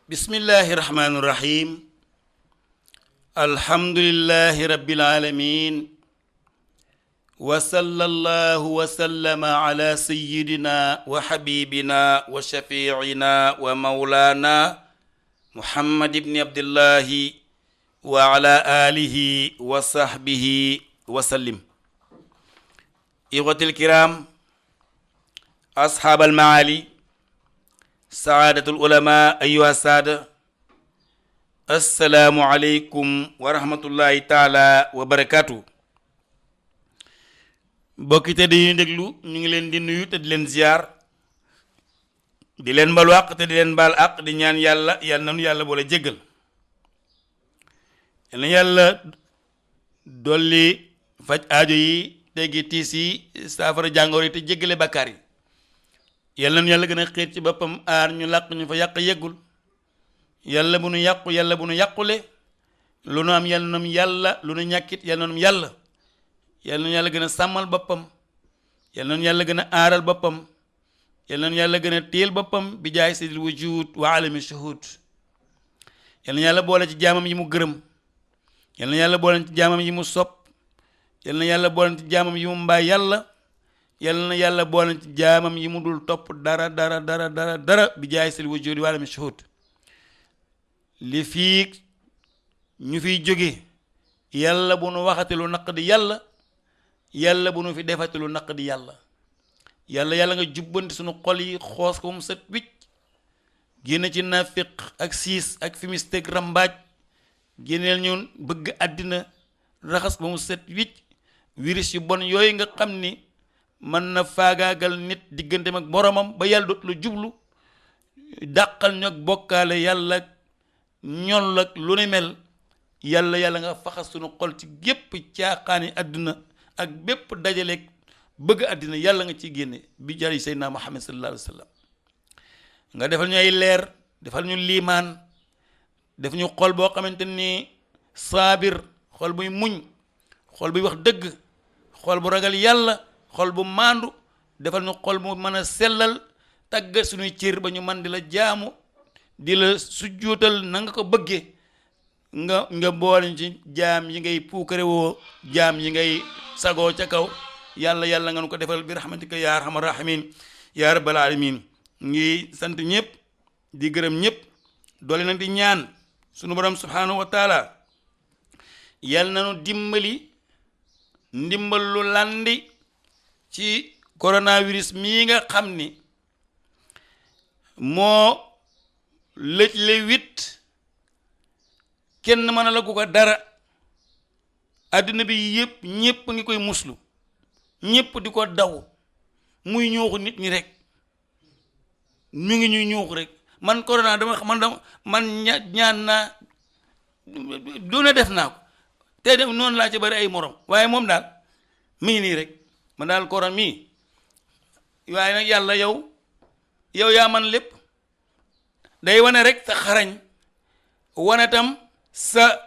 bismillahi rahmaani rahim alhamdulillahi rabbil alamin wa sallallahu wa sallama ala sayyidina wa habibina wa shafiina wa maulana muhammad ibni abdillahi wa ala alihi wa sahbihi wa sallim. Ikhwatil kiram, ashaabal maali, saadatul ulama, ayyuha saada, assalaamu aleykum wa rahmatullahi taala wa barakaatu. mbokki te di déglu ñu ngi leen di nuyu te di leen ziyaar, di leen balu àq te di leen baal àq, di ñaan yàlla nanu yàlla boole jéggal. yal na yàlla dolli faj aajo yi, teggi tiis yi, saafara jàngoor yi te jéggale bakkaar yi. yàlla nu yàlla gën a xiir ci boppam, aar ñu làq ñu fa yàq yeggul. yàlla bu nu yàqu, yàlla bu nu yàqule. lu nu am yàlla nu am yàlla, lu nu ñàkkit yàlla nu am yàlla. yàlla nu yàlla gën a sàmmal boppam, yàlla nu yàlla gën a aaral boppam, yàlla nu yàlla gën a téel boppam bi jaay sayyidil wujud wa alami shuhud. yàlla nu yàlla boole ci jaamam yi mu gërëm, yàlla nu yàlla boole ci jaamam yi mu sopp, yàlla na yàlla boole ci jaamam yi mu mbaay yàlla, yàlla na yàlla boole ci jaamam yi mu dul topp dara bi jaay sayyidil wujud wa alami shuhud. li fii ñu fiy jóge yàlla bu nu waxati lu naqdi yàlla, yàlla bu nu fi defati lu naqdi yàlla. yàlla nga jubbanti sunu xol yi, xoos ko mu set wicc, génne ci nafiq ak siis ak fimisteg rambaaj, génneel ñu bëgg àddina, raxas ba mu set wicc virus yu bon yooyu nga xam ni mën na faagaagal nit digganteem ak boromam ba yàlla dootu lu jublu, dàqal ñu ak bokkaale yàlla ñol ak lu ne mel. yàlla nga faxas sunu xol ci gépp caaxaani àdduna ak bépp dajaleeg bëgg àddina, yàlla nga ciy génne bi jari seydina Muhammad sallallahu alayhi wa sallam. nga defal ñu ay leer, defal ñu liimaan, def ñu xol boo xamante ni saabir, xol buy muñ, xol buy wax dëgg, xol bu ragal yàlla, xol bu maandu. defal ñu xol bu mën a sellal, tàggat suñuy cër ba ñu man di la jaamu, di la sujjuutal na nga ko bëggee. nga boole ci jaam yi ngay puukare woo, jaam yi ngay sagoo ca kaw. yàlla nga nu ko defal bi rahmatika ya arhamar rahimin ya rabbal alamin. ngi sant ñëpp di gërëm ñëpp, doole nag di ñaan sunu borom subhanahu wa taala yàlla na nu dimbali ndimbal lu landi ci coronavirus mii nga xam ni moo lëj le wit, kenn mën a la ko dara. àddina bi yëpp ñëpp ngi koy muslu, ñëpp di ko daw, muy ñuuxu nit ñi rek, ñu ngi ñuy ñuuxu rek. man corona man ñaan naa du ne def naa ko te dem noonu laa ci bari ay morom, waaye moom daal mi ngi nii rek. man daal corona mii, waaye nag yàlla yow yaa man lépp. day wane rek sa xarañ, wane tam sa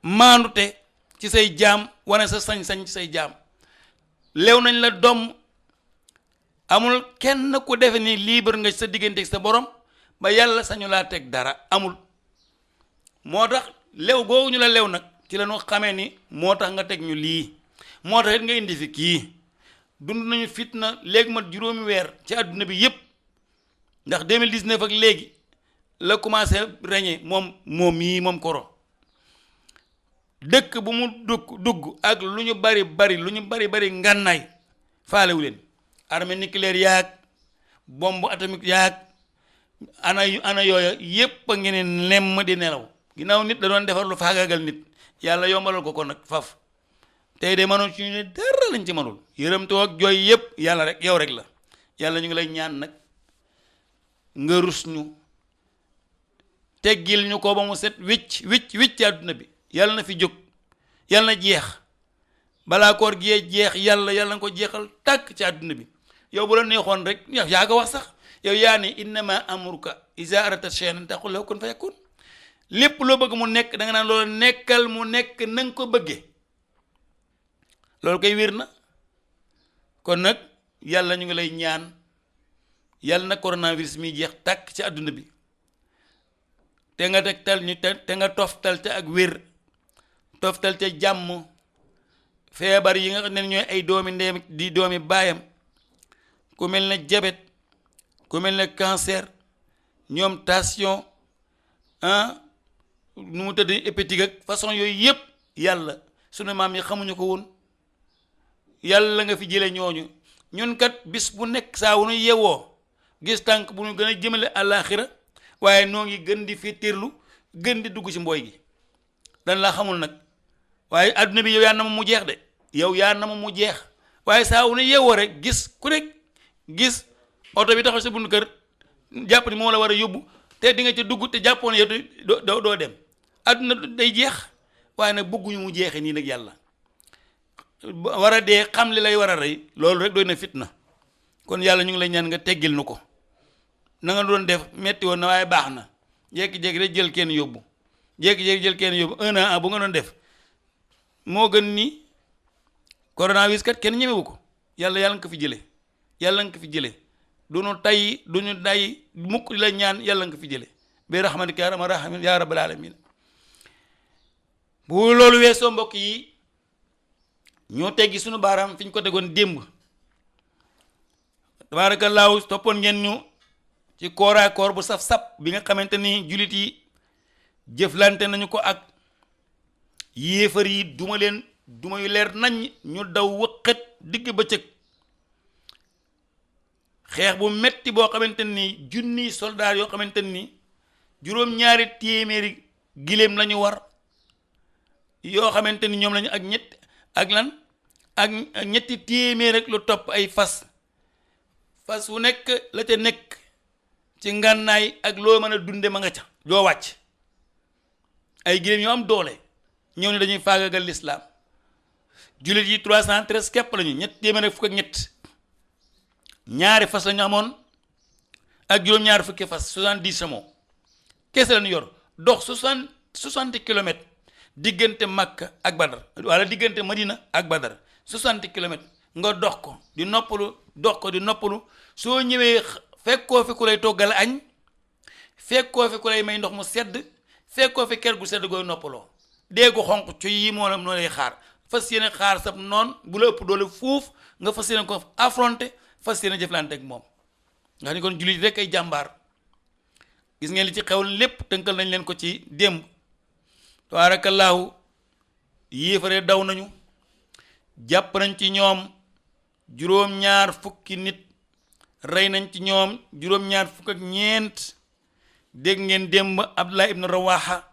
maandute ci say jaam, wane sa sañ-sañ ci say jaam. leew nañ la doom, amul kenn ku defe ni libre nga sa diggante ak sa borom ba yàlla sañu laa teg dara, amul. moo tax lew googu ñu la lew nag ci la ñu xamee ni moo tax nga teg ñu lii, moo tax it nga indi fi kii. dund nañu fitna léegi mat juróomi weer ci àdduna bi yépp, ndax 2019 ak léegi la commencé régner moom koro. dëkk bu mu dugg ak lu ñu bari ngànnaay faalewu leen. armée nucléaire yaag bombe atomique yaag ana yooya yépp a ngeen nemm di nelaw. ginnaaw nit da doon defar lu faagaagal nit, yàlla yombalal ko nag faf. tey de mënoon ci ñu ne dara lañ ci mënul. yërëmtoo ak jooy yépp yàlla rek, yow rek la. yàlla ñu ngi lay ñaan nag nga rus ñu, teggil ñu ko ba mu set wicc ci àdduna bi. yàlla na fi jóg, yàlla na jeex balaa koor gi jeex. yàlla nga ko jeexal tàkk ci àdduna bi. yow bu la neexoon rek yaa ko wax sax, yow yaa ni innama amruka iza arata shay'an an taqula lahu kun fayakun. lépp loo bëgg mu nekk da nga naan loolu nekkal mu nekk na nga ko bëggee. loolu koy wér na. kon nag yàlla ñu ngi lay ñaan, yàlla na coronavirus mi jeex tàkk ci àdduna bi. te nga tegtal ñu te nga toftal te ak wér toftal te jàmm feebar yi nga xam ne ñooy ay doomi ndeem di doomi baayam ku mel ne diabète ku mel ne cancer ñoom tension nu mu tëdd hépatique ak façon yooyu yëpp yàlla sunu maam yi xamuñu ko woon yàlla nga fi jële ñooñu ñun kat bis bu nekk saa wu ñu yewoo gis tànk bu ñu gën a jëmale àllaaxira waaye noo ngi gën di féeteerlu gën di dugg ci mbooy gi dan la xamul nag waaye adduna bi yow yaa na ma mu jeex de yow yaa na ma mu jeex waaye saa wu ñu yewoo rek gis ku nekk gis oto bi taxaw sa buntu kër jàpp ni moo la war a yóbbu te di nga ca dugg te jàppoon yow doo dem adduna day jeex waaye nag bëgguñu mu jeexee nii nag yàlla war a dee xam li lay war a rey loolu rek doy na fitna kon yàlla ñu ngi lay ñaan nga teggil nu ko na nga doon def metti woon na waaye baax na jékki-jékki rek jël kenn yóbbu jékki-jékki jël kenn yóbbu 1 an bu nga doon def moo gën ni coronavirus kat kenn ñemewu ko yàlla nga ko fi jële yàlla nga ko fi jële duñu tay duñu day mukk di la ñaan yàlla nga fi jële bi rahmatika ya arhamar rahimin ya rabbal alamin bu loolu weesoo mbokk yi ñoo teggi suñu baaraam fi ñu ko tegoon démb tabaarakallaahu toppoon ngeen ñu ci kooraakoor bu saf-sap bi nga xamante ni jullit yi jëflante nañu ko ak yéefar yi duma leen duma yu leer nañ ñu daw wëqët digg bëccëg xeex bu metti boo xamante ni junniy soldaar yoo xamante ni juróom-ñaari téeméeri giléem lañu war yoo xamante ni ñoom lañu ak ñett ak lan ak ñetti téeméer rek lu topp ay fas wu nekk la ca nekk ci ngànnaay ak loo mën a dunde ma nga ca doo wàcc ay giléem yoo am doole ñëw ne dañuy faagagal lislaam jullit yi 313 képp lañu ñett téeméer ak fukk ak ñett ñaari fas lañu amoon ak juróom-ñaari fukki fas 70 chameaux kese lañu yor dox 60 kilomètres diggante Makka ak Badar wala diggante Madina ak Badar 60 kilomètres nga dox ko di noppalu soo ñëwee fekkoo fi ku lay toggal añ fekkoo fi ku lay may ndox mu sedd fekkoo fi kër gu sedd gooy noppaloo déegu xonq ci yi moo lay xaar fas yéene xaar sab noon bu la ëpp doole fuuf nga fas yéene ko affronter fas yéene jëflante ak moom nga xam ni kon jullit rek ay jàmbaar gis ngeen li ci xew lépp tënkal nañ leen ko ci démb tabaarakallaahu yéefare daw nañu jàpp nañ ci ñoom juróom-ñaar fukki nit rey nañ ci ñoom juróom-ñaar fukk ak ñeent dégg ngeen démb Abdullah ibn Rawaha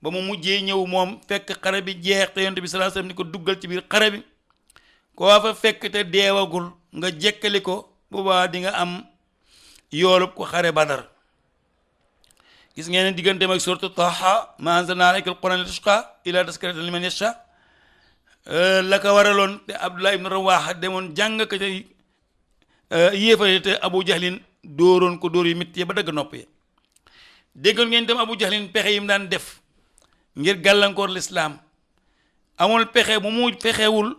ba mu mujjee ñëw moom fekk xare bi jeex te yonent bi sallallahu alayhi wasallam ni ko duggal ci biir xare bi koo fa fekk te deewagul nga jekkali ko boobaa di nga am yoolub ko xare Badar gis ngeen ne digganteem ak suuratu Taaha maa anzalnaa alayka al-Qur'aana litashqaa illaa tazkiratan liman yaxshaa la ko waraloon te Abdullah ibn Rawaha demoon jàng ko te yéefare te Abu Jahlin dóoroon ko dóor yu métti ba dëgg nopp yi déggoon ngeen dem Abu Jahlin pexe yi mu daan def ngir gàllankoor lislaam amul pexe bu mu fexewul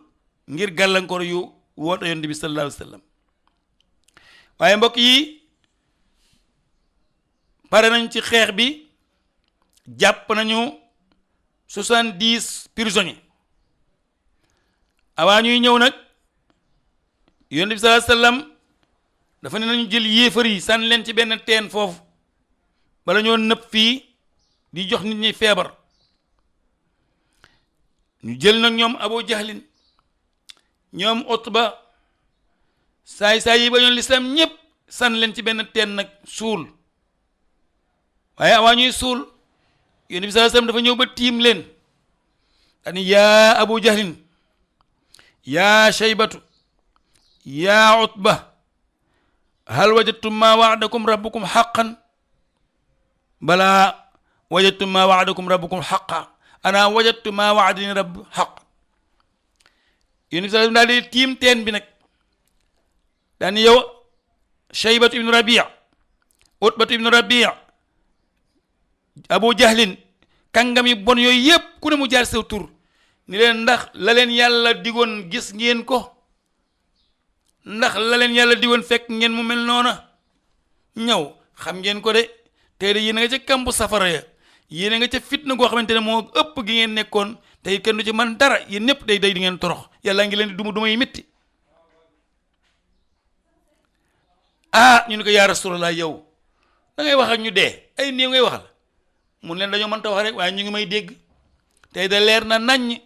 ngir gàllankoor yu woote yonent bi sallallahu alayhi wa sallam waaye mbokk yi pare nañ ci xeex bi jàpp nañu 70 prisonniers avant ñuy ñëw nag yonent bi sallallahu alayhi wa sallam dafa ne nañu jël yéefar yi sànni leen ci benn teen foofu bala ñoo nëpp fii di jox nit ñi feebar ñu jël nag ñoom Abu Jahlin ñoom Utba saay yi ba ñoon lislaam ñépp sànni leen ci benn teen nag suul waaye avant ñuy suul yonent bi sallallahu alayhi wasallam dafa ñëw ba tiim leen dani yaa Abu Jahlin yaa Shaybatu yaa Utba hal wajadtum ma wa'adakum rabbukum haqqan balaa wajadtum ma wa'adakum rabbukum haqqan ana wajadtu ma wa'adani rabbi haqqan yonent bi sallallahu alayhi wasallam daal di tiim teen bi nag dani yow Shaybatu ibnu Rabi' Utbatu ibnu Rabi' Abu Jahlin kàngam yi bon yooyu yépp ku ne mu jaar saw tur ni leen ndax la leen yàlla digoon gis ngeen ko ndax la leen yàlla digoon fekk ngeen mu mel noona ñëw xam ngeen ko de tey de yéen a nga ca kambu safara ya yéen nga ca fitna goo xamante ne moo ëpp gi ngeen nekkoon tey kenn du ci man dara yéen ñëpp day di ngeen torox yàlla ngi leen di duma yi métti ñu ne ko yaa rasulallah yow da ngay wax ak ñu dee ay néew ngay waxal mun leen dañoo mënta wax rek waaye ñu ngi may dégg tey da leer na naññ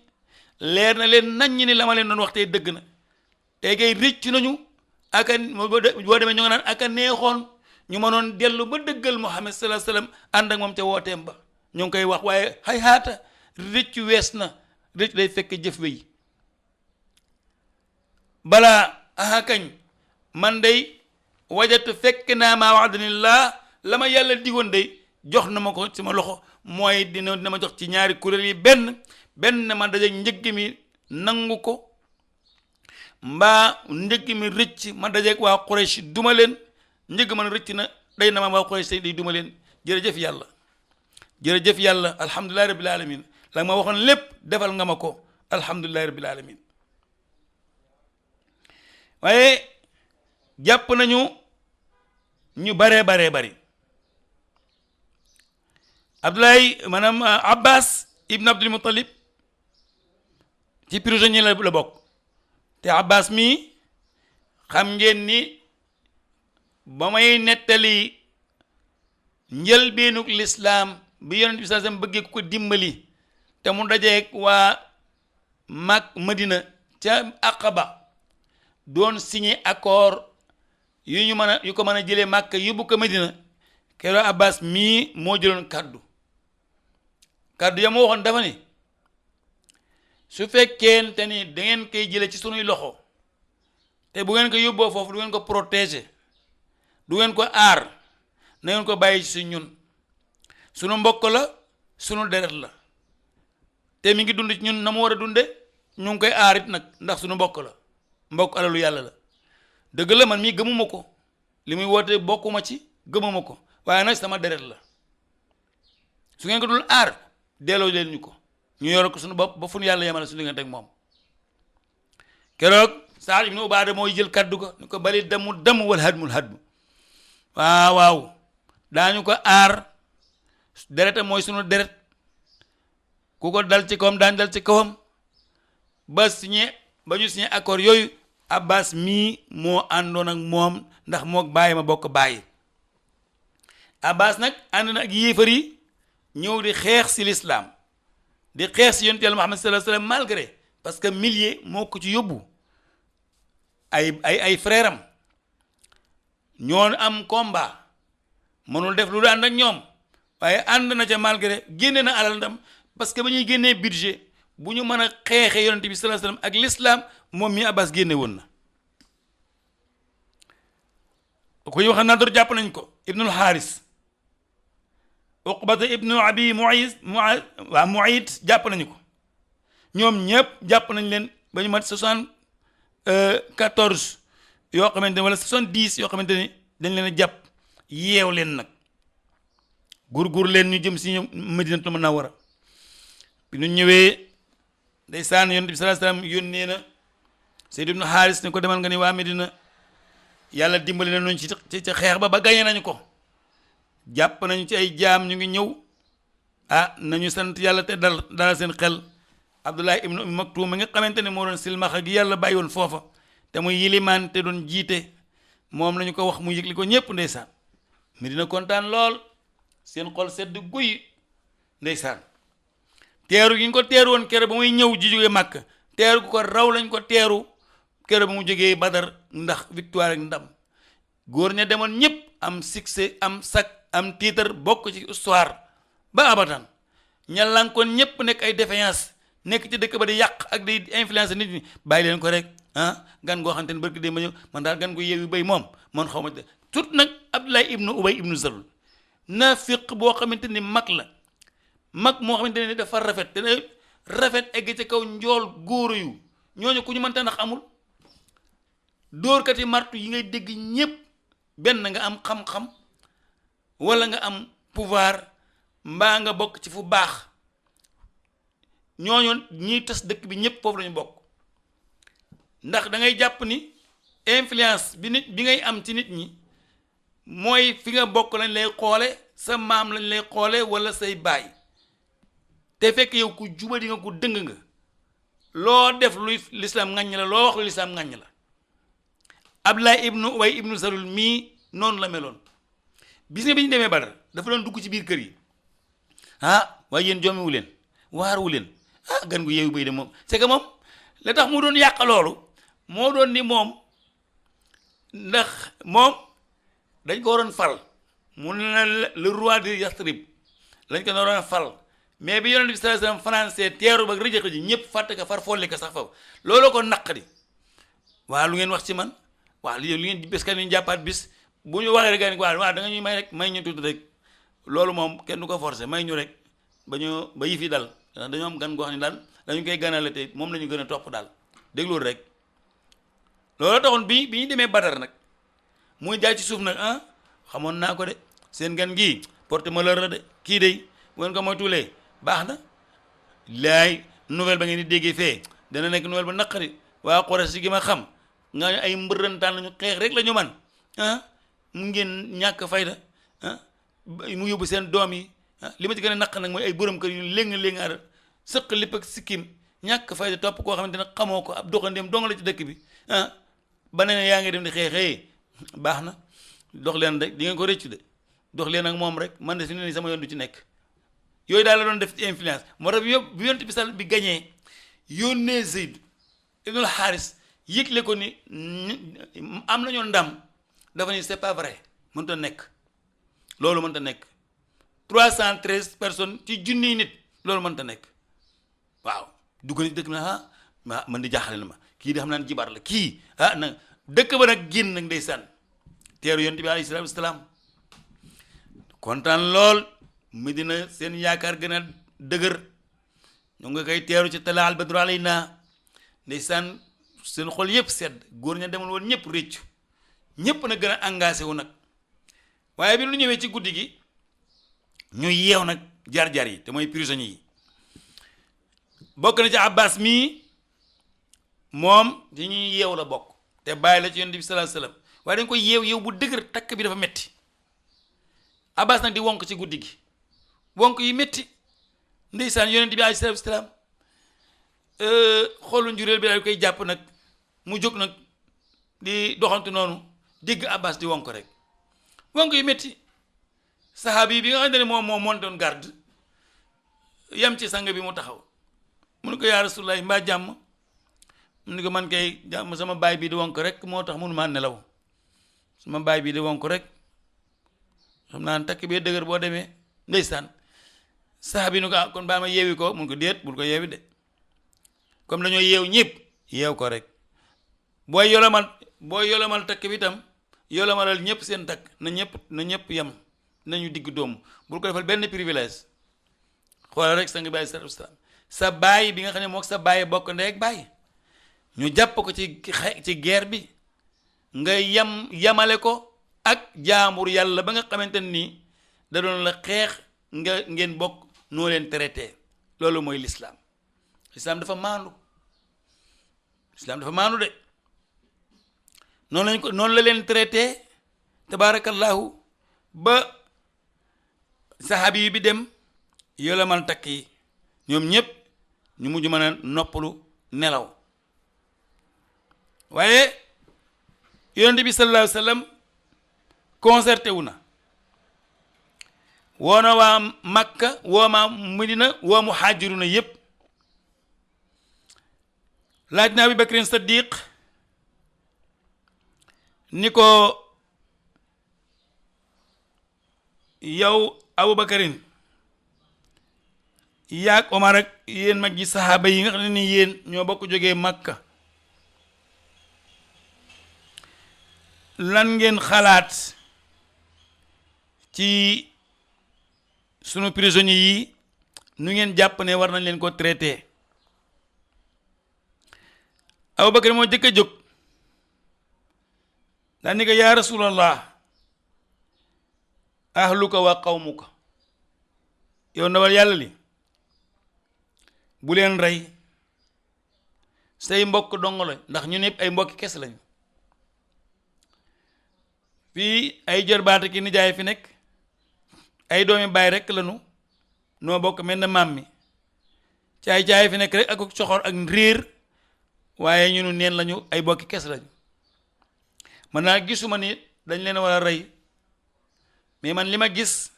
leer na leen naññ ni la ma leen doon wax tey dëgg na tey kay rëcc nañu aka boo demee ñu nga naan aka neexoon ñu mënoon dellu ba dëggal Muhammad sallallahu alayhi wasallam ànd ak moom ca wooteem ba ñu ngi koy wax waaye xay xaata rëcc wees na rëcc day fekk jëf wéy balaa aha kañ man day wajatu fekk naa maa wa'adanillah la ma yàlla digoon day jox na ma ko sama loxo mooy dina ma jox ci ñaari kuréel yi benn ma dajeeg njëgg mi nangu ko mbaa njëgg mi rëcc ma dajeeg waa Quraysh duma leen njëgg man rëcc na day na ma waa Quraysh day duma leen jërëjëf yàlla alhamdulillahi rabbil alamin la ma waxoon lépp defal nga ma ko alhamdulillahi rabbil alamin waaye jàpp nañu ñu baree bari Abdoulaye maanaam Abbas ibn Abdul Muttalib ci prisonnier la bokk te Abbas mii xam ngeen ni ba may nettali njëlbeenug lislaam bi yonent bi sallallahu alayhi wasallam bëggee ku ko dimbali te mu dajeeg waa Madina ca Aqaba doon signé accord yu ko mën a jëlee Màkka yóbbu ko Madina keroog Abbas mii moo jëloon kaddu ya ma waxoon dafa ni su fekkente ni da ngeen koy jële ci sunuy loxo te bu ngeen ko yóbboo foofu du ngeen ko protéger du ngeen ko aar na ngeen ko bàyyi ci ñun sunu mbokk la sunu deret la te mi ngi dund ci ñun na mu war a dunde ñu ngi koy aar it nag ndax sunu mbokk la mbokk alalu yàlla la dëgg la man mii gëmuma ko li muy woote bokkuma ci gëmuma ko waaye nag sama deret la su ngeen ko dul aar delloo leen ñu ko ñu yor ko suñu bopp ba fu ñu yàlla yemale suñu diggante ak moom keroog Saad ibnu Ubaada mooy jël kaddu ko ni ko bali damu wal hadmul hadmu waaw daañu ko aar deretam mooy sunu deret ku ko dal ci kawam daañu dal ci kawam ba ñu signé accord yooyu Abbas mii moo àndoon ak moom ndax mook bàyyi ma bokk bàyyi Abbas nag ànd na ak yéefar yi ñëw di xeex si l'islam di xeex si yonent Yàlla Muhammad sallallahu alayhi wasallam malgré parce que millier moo ko ci yóbbu ay frère am ñoo am combat mënul def lu ànd ak ñoom waaye ànd na ca malgré génne na alal ndam parce que ba ñuy génnee budget bu ñu mën a xeexee yonent bi sallallahu alayhi wasallam ak l'islam moom mi Abbas génne woon na ku ñu wax Nadr jàpp nañ ko ibnul Haris Uqbata ibnu Abi Mu'ayt jàpp nañu ko ñoom ñëpp jàpp nañ leen ba ñu mat 74 yoo xamante ne wala 70 yoo xamante ni dañ leen a jàpp yeew leen nag gur leen ñu jëm si Madinatul Munawwara bi ñu ñëwee ndeysaan yonent bi sallallahu alayhi wasallam yónnee na Sayd ibnu Haris ne ko demal nga ni waa Medina yàlla dimbali na ñu ci xeex ba gañe nañu ko jàpp nañu ci ay jaam ñu ngi ñëw nañu sant yàlla te dal seen xel Abdullah ibnu Umm Maktum mi nga xamante ne moo doon silmaxa gi yàlla bàyyi woon foofa te muy yilimaan te doon jiite moom lañu ko wax mu yëgli ko ñépp ndeysaan Medina kontaan lool seen xol sedd guy ndeysaan teeru gi ñu ko teeru woon kere ba muy ñëw ji jóge Màkk teeru ko raw lañ ko teeru kere ba mu jógee Badar ndax victoire ak ndam góor ña demoon ñépp am succès am sac am titre bokk ci histoire ba abadan ña lankoon ñépp nekk ay défaillance nekk ci dëkk ba di yàq ak di influence nit ñi bàyyi leen ko rek gan goo xamante ne barki dee ma ñëw man daal gan gu yeewi bay moom man xaw ma tut nag Abdullah ibnu Ubay ibnu Salul naafiq boo xamante ni mag la mag moo xamante ne dafa rafet te rafet egg ci kaw njool góor yu ñooñu ku ñu mënta ndax amul dóorkati martu yi ngay dégg ñépp benn nga am xam-xam wala nga am pouvoir mbaa nga bokk ci fu baax ñooñu ñiy tas dëkk bi ñépp foofu lañu bokk ndax da ngay jàpp ni influence bi ngay am ci nit ñi mooy fi nga bokk lañ lay xoole sa maam lañ lay xoole wala say baay te fekk yow ku jubadi nga ku dëng nga loo def luy lislaam ŋàññ la loo wax lu lislaam ŋàññ la. Abdullah ibnu Ubay ibnu Salul mii noonu la meloon bis nga bi ñu demee Badar dafa doon dugg ci biir kër yi waaye yéen jommiwu leen waaruwu leen gan gu yeewu bay de moom c'est que moom la tax mu doon yàq loolu moo doon ni moom ndax moom dañ ko waroon fal mu ne le roi de Yastrib lañ ko waroon fal mais bi yonent bi sallallahu alayhi wasallam français teeru ba rëjëx ji ñëpp fàtte ko far folli ko sax faw looloo ko naqari waa lu ngeen wax ci man waa li ngeen bés ka ñu jàppaat bis bu ñu waxee rek gaa ni waa da nga ñuy may rek may ñu tuuti rek loolu moom kenn du ko forcer may ñu rek ba yi fi dal ndax dañoo am gan goo xam ne daal dañu koy ganale te moom la ñu gën a topp daal dégloolu rek loolu taxoon bi ñu demee Badar nag muy jaay ci suuf nag xamoon naa ko de seen gan gii porte malheur la de kii de bu ngeen ko moytuwulee baax na laay nouvelle ba ngeen di déggee fee dana nekk nouvelle ba naqari waa Quraysh si gi ma xam nga ay mbërëntaan lañu xeex rek la ñu man mu ngeen ñàkk fayda mu yóbbu seen doom yi li ma ci gën a naq nag mooy ay borom kër yu léng-léngaar sëq lépp ak sikkim ñàkk fayda topp koo xamante ne xamoo ko ab doxandéem dong la ci dëkk bi ba ne yaa ngi dem di xeexee baax na dox leen rek di ngeen ko rëccu de dox leen ak moom rek man de fi ne nii sama yoon du ci nekk yooyu daal la doon def ci influence moo tax bi yonent bi sal bi gañee yónnee Zayd ibnul Xaaris yëgle ko ni am nañoo ndam dafa ni c'est pas vrai mënut a nekk loolu mënut a nekk 313 personnes ci junniy nit loolu mënut a nekk waaw dugg na dëkk bi na man di jaaxale na ma kii di xam naa ne jibar la kii nag dëkk ba nag génn nag ndeysaan teeru yonent bi alayhi salaatu wasalaam kontaan lool Medina seen yaakaar gën a dëgër ñu nga koy teeru ci tala al badru alayna ndeysaan seen xol yëpp sedd góor ña demoon woon ñëpp réccu ñëpp na gën a engagé wu nag waaye bi lu ñëwee ci guddi gi ñu yeew nag jar-jar yi te mooy prisonniers yi bokk na ci Abbas mii moom ci ñuy yeew la bokk te bàyyi la ci yonent bi sallallahu alayhi wasallam waaye dañ ko yeew bu dëgër takk bi dafa metti Abbas nag di wonk ci guddi gi wonk yi metti ndeysaan yonent bi alayhi salaam xoolu njureel bi daal koy jàpp nag mu jóg nag di doxantu noonu dégg Abbas di wonk rek wonk yi metti saxaabi bi nga xam ne moom moo montoon garde yam ci sang bi mu taxaw mu ne ko yaa Rasulullaah mbaa jàmm mu ne ko man kay jàmm sama baay bi di wonk rek moo tax mënu maa nelaw sama baay bi di wonk rek xam naa takk bee dëgër boo demee ndeysaan saxaabi ni ko kon baa ma yeewi ko mun ko déet bul ko yeewi de comme dañoo yeew ñëpp yeew ko rek booy yolomal takk bi itam yolomalal ñëpp seen takk na ñëpp yem nañu digg doomu bul ko defal benn privilège xoolal rek sang bi alayhi salaatu wasalaam sa baay bi nga xam ne mook sa baay bokk ndey ak baay ñu jàpp ko ci guerre bi nga yamale ko ak jaambur yàlla ba nga xamante nii da doon la xeex ngeen bokk noo leen traité loolu mooy l'islam dafa maandu de noonu la leen traité tabaarakallahu ba saxaabi yi bi dem yolamal takk yi ñoom ñëpp ñu mujj mën a noppalu nelaw waaye yonent bi sallallahu alayhi wa sallam concerté wu na woo na waa Makka woo ma Medina woo muhaajiruna yépp laaj na Abu Bakrin Saddiq ni ko yow Abu Bakarin yaag Omar ak yéen mag ji saxaaba yi nga xam ne ni yéen ñoo bokk jógee Makka lan ngeen xalaat ci sunu prisonniers yi nu ngeen jàpp ne war nañ leen ko traité Abu Bakar moo jëkk a jóg daa ni ko yaa rasulallah ahluka wa qawmuka yow ndawal yàlla li bu leen rey say mbokk dong la ndax ñu ñëpp ay mbokki kes lañu fii ay jërbaate ki nijaay fi nekk ay doomi baay rek lañu noo bokk mel na maam mi caay-caay fi nekk rek ak coxor ak réer waaye ñunu neen lañu ay bokki kes lañu man naa gisuma ni dañ leen war a rey mais man li ma gis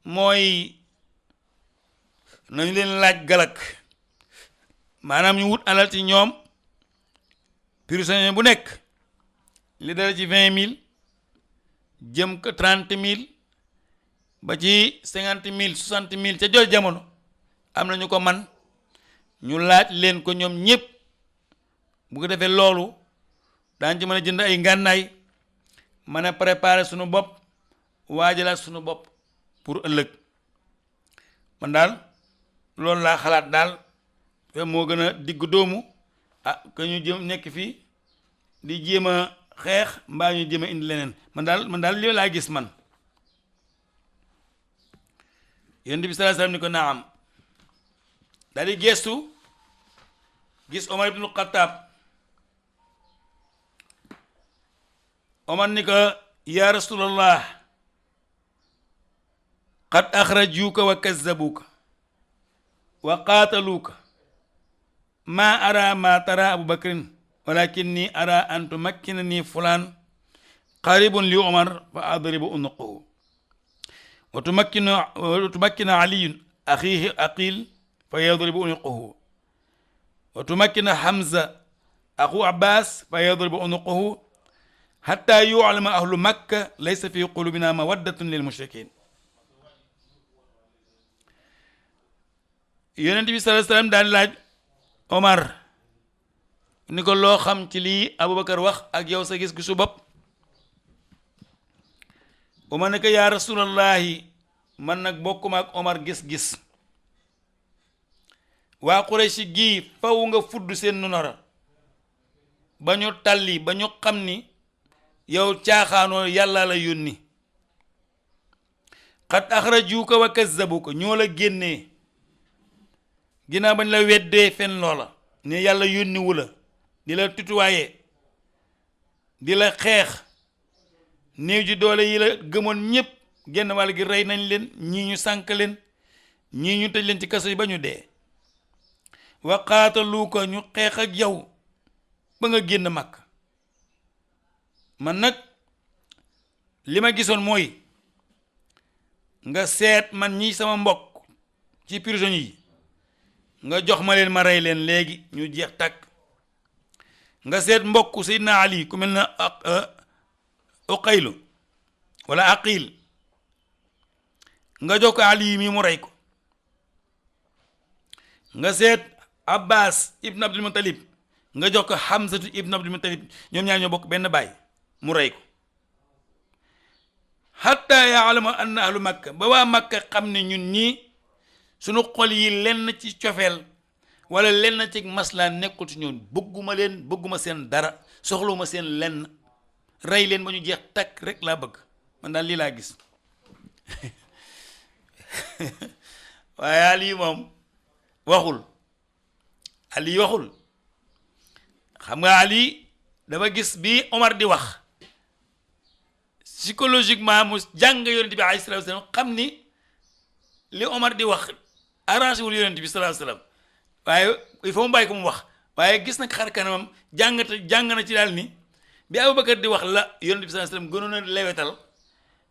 mooy nañu leen laaj galak maanaam ñu wut alal ci ñoom prisonnier bu nekk li dara ci 20 000 jëm ko 30 000 ba ci 50 000 60 000 ca jooju jamono am na ñu ko man ñu laaj leen ko ñoom ñëpp bu ko defee loolu daan ci mën a jënd ay ngànnaay mën a préparer sunu bopp waajalaat sunu bopp pour ëllëg man daal loolu laa xalaat daal fe moo gën a digg doomu que ñu jëm nekk fii di jéem a xeex mbaa ñu jéem a indi leneen man daal li laa gis man. Yonent bi sallallahu alayhi wasallam ni ko naam daal di gestu gis Omar ibnu Xattaab Omar ni ko yaa rasulallah qad axrajuuka wa kazzabuuka wa qaataluuka maa ara maa tara abu bakrin walakinni ara an tumakkinani fulaan qaribun li Omar fa adribu unuqahu wa tumakkina aliyun axiihi aqil fa yadribu unuqahu wa tumakkina Hamza axu Abbas fa yadribu unuqahu hatta yu'lama ahlu makka laysa fi qulubina mawaddatun lil mushrikin. Yonent bi sallallahu alayhi wasallam daan laaj Omar ni ko loo xam ci lii Aboubacar wax ak yow sa gis-gisu bopp. Omar ne ko yaa rasulallahi man nag bokkuma ak Omar gis-gis waa Quraysh gii faw nga fudd seen nunara ba ñu talli ba ñu xam ni yow caaxaanoo yàlla la yónni xat axrajuuka wa kazzabuuka ñoo la génnee ginnaaw bañ la weddee fen loola ne yàlla yónni wu la di la tutuwaaye di la xeex néew ji doole yi la gëmoon ñépp genn wàll gi rey nañ leen ñii ñu sànk leen ñii ñu tëj leen ci kaso yi ba ñu dee wa qaataluuka ñu xeex ak yow ba nga génn mag man nag li ma gisoon mooy nga seet man ñi sama mbokk ci prison yi nga jox ma leen ma rey leen léegi ñu jeex tàkk nga seet mbokk Seydina Ali ku mel na Uqaylu wala Aqil nga jox ko Ali mi mu rey ko nga seet Abbas ibn Abdul Muttalib nga jox ko Hamzatu ibn Abdul Muttalib ñoom ñaar ñoo bokk benn baay mu rey ko hatta ya'lamu anna ahlu makka ba waa makka xam ne ñun ñii sunu xol yi lenn ci cofeel wala lenn ci masla nekkul ci ñun bëgguma seen dara soxluma seen lenn rey leen ba ñu jeex takk rek laa bëgg man daal lii laa gis waaye Ali moom waxul xam nga Ali dafa gis bi Omar di wax psychologiquement mu jàng yonent bi alayhi salaatu wasallam xam ni li Omar di wax arrangé wul yonent bi sallallahu alayhi wasallam waaye il faut mu bàyyi ko mu wax waaye gis nag xar kanamam jàng na ci daal ni bi Aboubacar di wax la yonent bi sallallahu alayhi wasallam gënoon a lewetal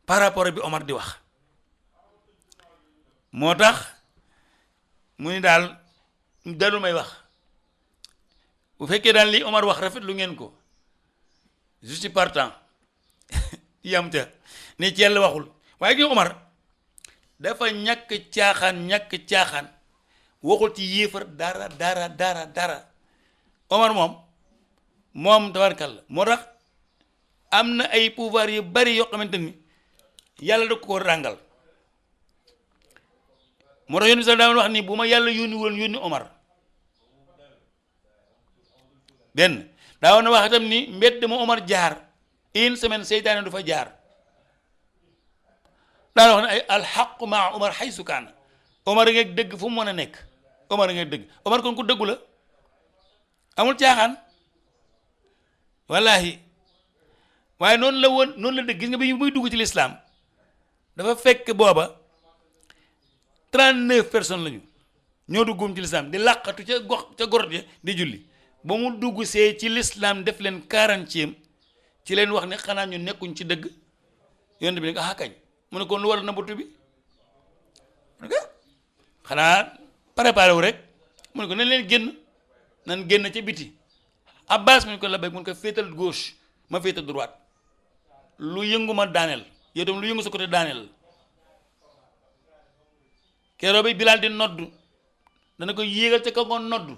par rapport bi Omar di wax moo tax mu ni daal dalu may wax bu fekkee daal li Omar wax rafet lu ngeen ko je suis partant yam ca ne ci yàlla waxul waaye gi Omar dafa ñàkk caaxaan waxul ci yéefar dara Omar moom tabarkalla moo tax am na ay pouvoir yu bari yoo xamante ni yàlla da ko ràngal moo tax yónni sax daa wax ni bu ma yàlla yónni Omar benn daa woon na wax itam ni mbedd ma Omar jaar une semaine seytaane du fa jaar daa wax ne ay alxaqu maa Omar xaysu kaana Omar a ngeeg dëgg fu mu mën a nekk Omar a ngeeg dëgg Omar kon ku dëggu la amul caaxaan wallahi waaye noonu la dëgg gis nga bi muy dugg ci lislaam dafa fekk booba 39 personnes lañu ñoo duggum ci lislaam di làqatu ca gorot ya di julli ba mu dugg see ci lislaam def leen 40e ci leen wax ne xanaa ñu nekkuñ ci dëgg yonent bi ne ko kañ mu ne kon lu war na butu bi mu ne ko xanaa préparé wu rek mu ne ko nañ leen génn ca biti Abbas mu ne ko la bay mu ne ko féetal gauche ma féetal droite lu yëngu ma daaneel yow tam lu yëngu sa côté daaneel keroog bi Bilaal di noddu dana ko yéegal ca kaw nga noddu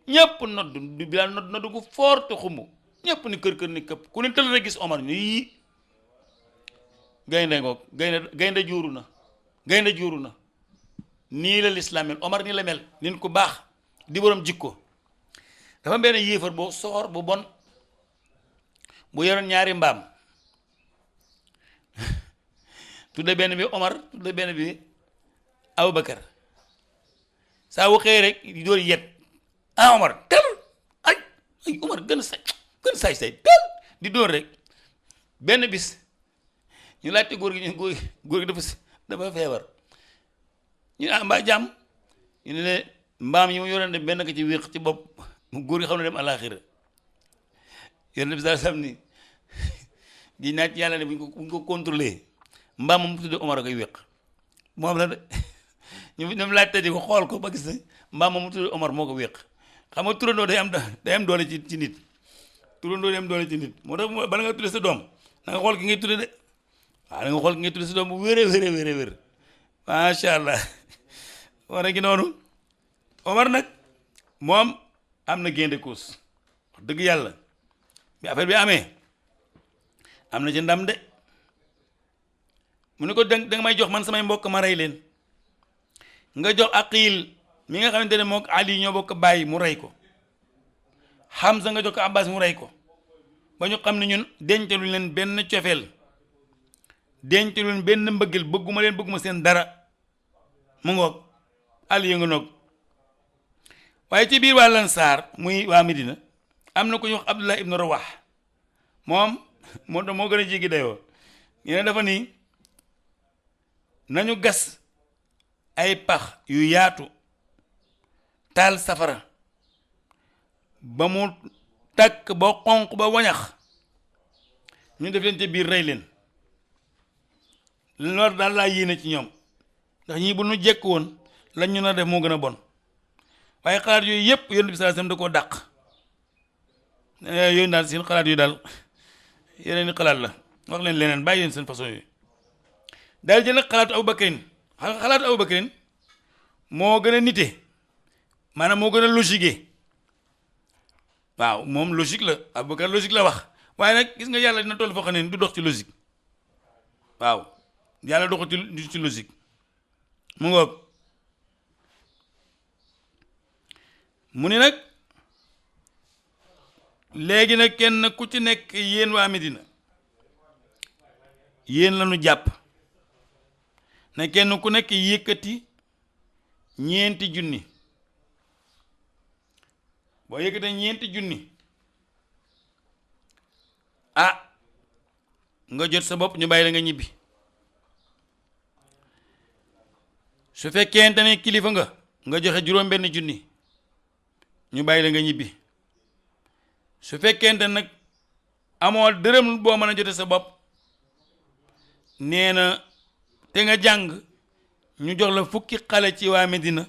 ñëpp noddu du Bilaal noddu gu fort te xumb ñëpp ni kër ni këpp ku ne tël rek gis Omar ni gaynde ngoog gaynde juuru na nii la lislaam mel Omar nii la mel nit ku baax di borom jikko dafa benn yéefar boo soxor bu bon bu yoroon ñaari mbaam tudde benn bi Omar tudde benn bi Abubakar saa wu xëy rek di door yet Omar tel ay Omar gën saay tel di door rek benn bis ñu laajte góor gi dafa feebar ñu mbaa jàmm ñu ne mbaam yi mu yoroon de benn ko ci wéq ci bopp góor gi xam ne dem àllaaxira yonent bi saa sam ni di naaj yàlla ne bu ñu ko contrôlé mbaam moom tudde Omar a koy wéq moom la de ñu dem laajte di ko xool ko ba gis ne mbaam moom tudde Omar moo ko wéq xam nga turandoo day am doole ci nit turandoo day am doole ci nit moo tax bala nga tudde sa doom na nga xool ki ngay tudde de waaw na nga xool ki ngay tudde sa doom bu wér macha allah war a gi noonu Omar nag moom am na gain de cause wax dëgg yàlla bi affaire bi amee am na ci ndam de mu ne ko danga may jox man samay mbokk ma rey leen nga jox Aqil mi nga xamante ne mook Ali ñoo bokk bàyyi mu rey ko Hamza nga jox ko Abbas mu rey ko ba ñu xam ne ñun dencaluñ leen benn cofeel dencaluñ benn mbëggeel bëgguma seen dara mu ngoog Ali nga noog waaye ci biir waa Lansaar muy waa Medina am na ku ñu wax Abdullah ibnu Rawah moom moo gën a jéggi dayoo ñu ne dafa nii nañu gas ay pax yu yaatu taal safara ba mu takk ba xonq ba wañax ñu def leen ci biir rey leen loolu daal laa yéene ci ñoom ndax ñii bu nu jekk woon lañ ñu na def moo gën a bon waaye xalaat yooyu yëpp Yonent bi sallallahu alayhi wasallam da koo dàq yooyu daal seen xalaat yu daal yeneen i xalaat la wax leen leneen bàyyi leen seen façon yooyu daal jël nag xalaatu Abubakarin moo gën a nite maanaam moo gën a logique waaw moom logique la Abubakar logique la wax waaye nag gis nga yàlla dina toll foo xam ne du dox ci logique waaw yàlla doxul ci logique mu ngoog mu ni nag léegi nag kenn ku ci nekk yéen waa Medina yéen la ñu jàpp ne kenn ku nekk yëkkati 4,000 boo yëkkatee 4,000 nga jot sa bopp ñu bàyyi la nga ñibbi su fekkente ne kilifa nga joxe 5,000 ñu bàyyi la nga ñibbi su fekkente nag amoo dërëm boo mën a jote sa bopp nee na te nga jàng ñu jox la fukki xale ci waa Medina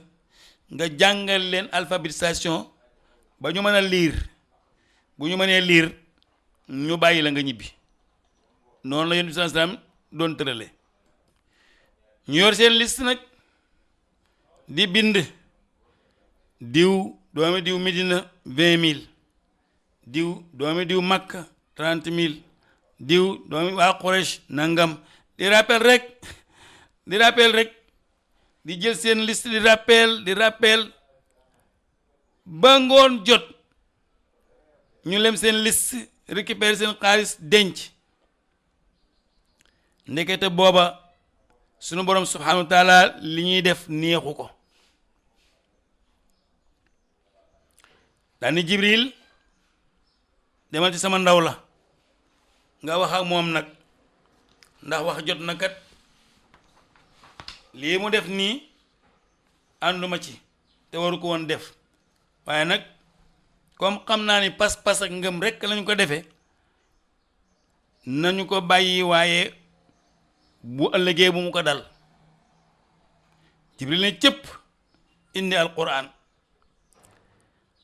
nga jàngal leen alphabétisation ba ñu mën a lire bu ñu mënee lire ñu bàyyi la nga ñibbi noonu la Yonent bi sallallahu alayhi wasallam doon tërale ñu yor seen liste nag di bind diw doomi diw Medina 20,000 diw doomi diw Makka 30,000 diw doomi waa Quraysh nangam di rappel rek di jël seen liste di rappel ba ngoon jot ñu lem seen liste récupérer seen xaalis denc ndekete booba sunu borom subhanahu wa taala li ñuy def neexu ko daani Jibril demal ci sama ndaw la nga wax ak moom nag ndax wax jot na kat lii mu def nii ànduma ci te waru ko woon def waaye nag comme xam naa ni pas-pas ak ngëm rekk lañu ko defee nañu ko bàyyi waaye bu ëllëgee bu mu ko dal jibril ne cëpp indi alquran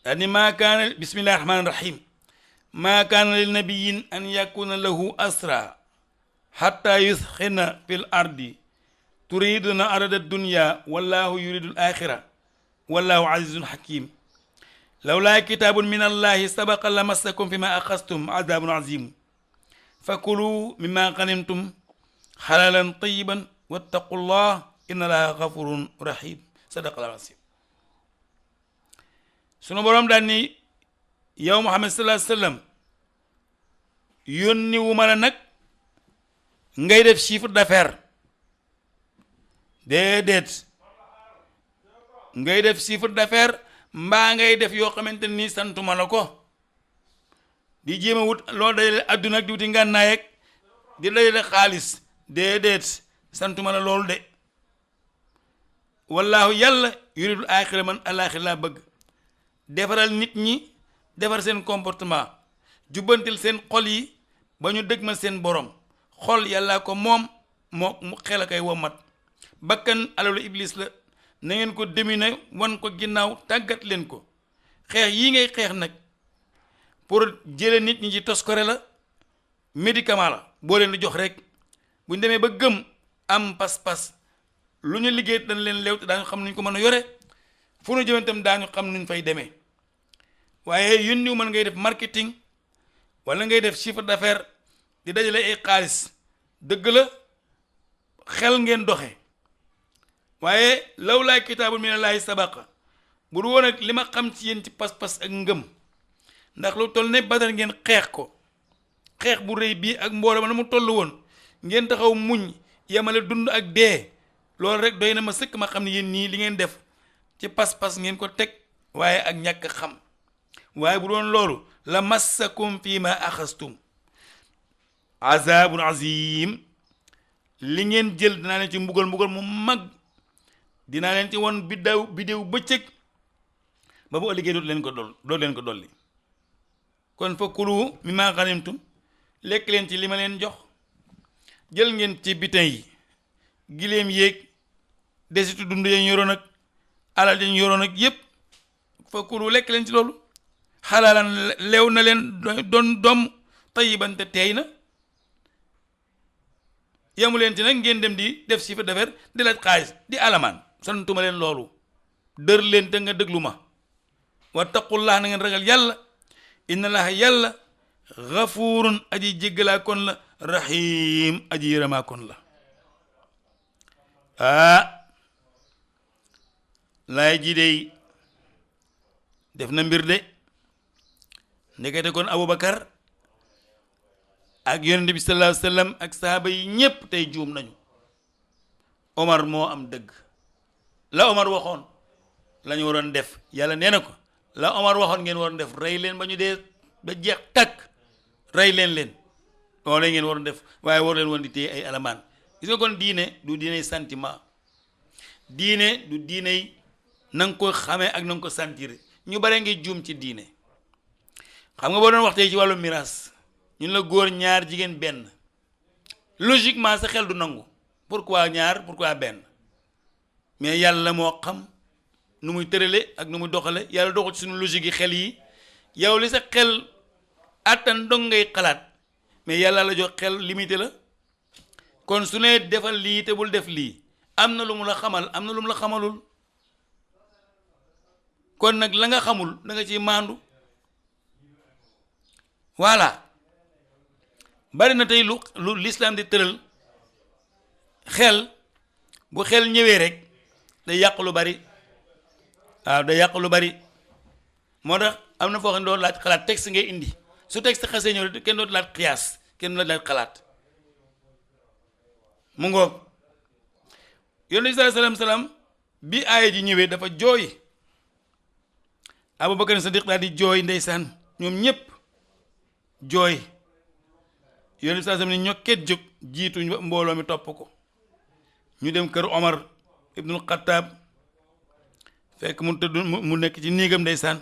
daal ni maa kaana bismillahi rahmaani rahim maa kaana li nabiyin an yakuna lahu asra xatta yusxina fil ardi turiduna arada dunya wallahu yuridu al axira wallahu azizun hakim lawlaa kitaabun min allahi sabaqa la massakum fi ma axastum azabun azim fakulu mimma ganimtum xalalan tayiban wattaqullah inna allaha gafurun rahim sadaqallahu azim sunu boroom daal ni yow Muhammad sallallahu alayhi wa sallam yónni wu ma la nag ngay def chiffre d'affaires déedéet ngay def chiffre d'affaires mbaa ngay def yoo xamante ni santuma la ko di jéem a wut loo dajale adduna ak di wuti ngànnaay ak di dajale xaalis déedéet santuma la loolu de wallaahu yàlla yuridul aaxira man alaaxira laa bëgg defaral nit ñi defar seen comportement jubbantil seen xol yi ba ñu dëgmal seen borom xol yàllaa ko moom moo mu xel a koy womat bakkan alalu iblis la na ngeen ko dominer wan ko ginnaaw tàggat leen ko xeex yii ngay xeex nag pour jële nit ñi ci toskore la médicament la boo leen di jox rek bu ñu demee ba gëm am pas-pas lu ñu liggéey dañ leen leew te daañu xam nuñ ko mën a yore fu nu jëmee itam daañu xam nuñ fay demee waaye yónniwu mën ngay def marketing wala ngay def chiffre d'affaires di dajale ay xaalis dëgg la xel ngeen doxe waaye lawlaa kitaabun minallaahi sabaqa bu du woon ak li ma xam ci yéen ci pas-pas ak ngëm ndax lu toll ne Badar ngeen xeex ko xeex bu rëy bii ak mbooloo ma na mu toll woon ngeen taxaw muñ yemale dund ak dee loolu rek doy na ma sëkk ma xam ne yéen nii li ngeen def ci pas-pas ngeen ko teg waaye ak ñàkk xam waaye bu doon loolu la massakum fii ma axastum azabun azim li ngeen jël dinaa leen ci mbugal mu mag dinaa leen ci won biddew bëccëg ba bu ëllëgee dootu leen ko dolli kon fa kulu mimma ghanimtum lekk leen ci li ma leen jox jël ngeen ci bitin yi giléem yéeg desitu dund yañ yoroon ak alal yañ yoroon ak yépp fa kulu lekk leen ci loolu xalaalan leew na leen doon doom tayiban te teey na yamu leen ci nag ngeen dem di def chiffre d'affaires di laaj xaalis di alamaan santuma leen loolu dër leen te nga déglu ma wattaqullah na ngeen ragal yàlla inna allaha yàlla gafuurun aji jéggalaa kon la rahim aji yërëmaa kon la laay ji dey def na mbir de ndekete kon Aboubacar ak yonent bi sallallahu alayhi wa sallam ak sahaaba yi ñépp tey juum nañu Omar moo am dëgg la Omar waxoon la ñu waroon def yàlla nee na ko la Omar waxoon ngeen waroon def rey leen ba ñu dee ba jeex takk rey leen loolu ngeen waroon def waaye war leen woon di téye ay alamaan gis nga kon diine du diiney sentiment diine du diiney na nga ko xamee ak na nga ko sentir ñu bare ngi juum ci diine xam nga boo doon waxtee ci wàllu miraas ñun la góor ñaar jigéen benn logiquement sa xel du nangu pourquoi ñaar pourquoi benn mais yàlla moo xam nu muy tërale ak nu muy doxale yàlla doxul ci suñu logique yi xel yi yow li sa xel attan dong ngay xalaat mais yàlla la jox xel limité la kon su ne defal lii te bul def lii am na lu mu la xamal am na lu mu la xamalul kon nag la nga xamul da nga ciy maandu voilà bari na tey lu l'islam di tëral xel bu xel ñëwee rek day yàq lu bari waaw day yàq lu bari moo tax am na foo xam ne doo laaj xalaat texte ngay indi su texte xasee ñëw rek kenn dootu laaj xiyaas kenn dootu laaj xalaat mu ngoog yonent bi sallallahu alayhi wa sallam bi aaya ji ñëwee dafa jooy Abubakar Sadiq daal di jooy ndeysaan ñoom ñépp jooy yonent bi sallallahu alayhi wa sallam ni ñokket jóg jiitu mbooloo mi topp ko ñu dem kër Omar ibnul Xattaab fekk mu tëdd mu nekk ci néegam ndeysaan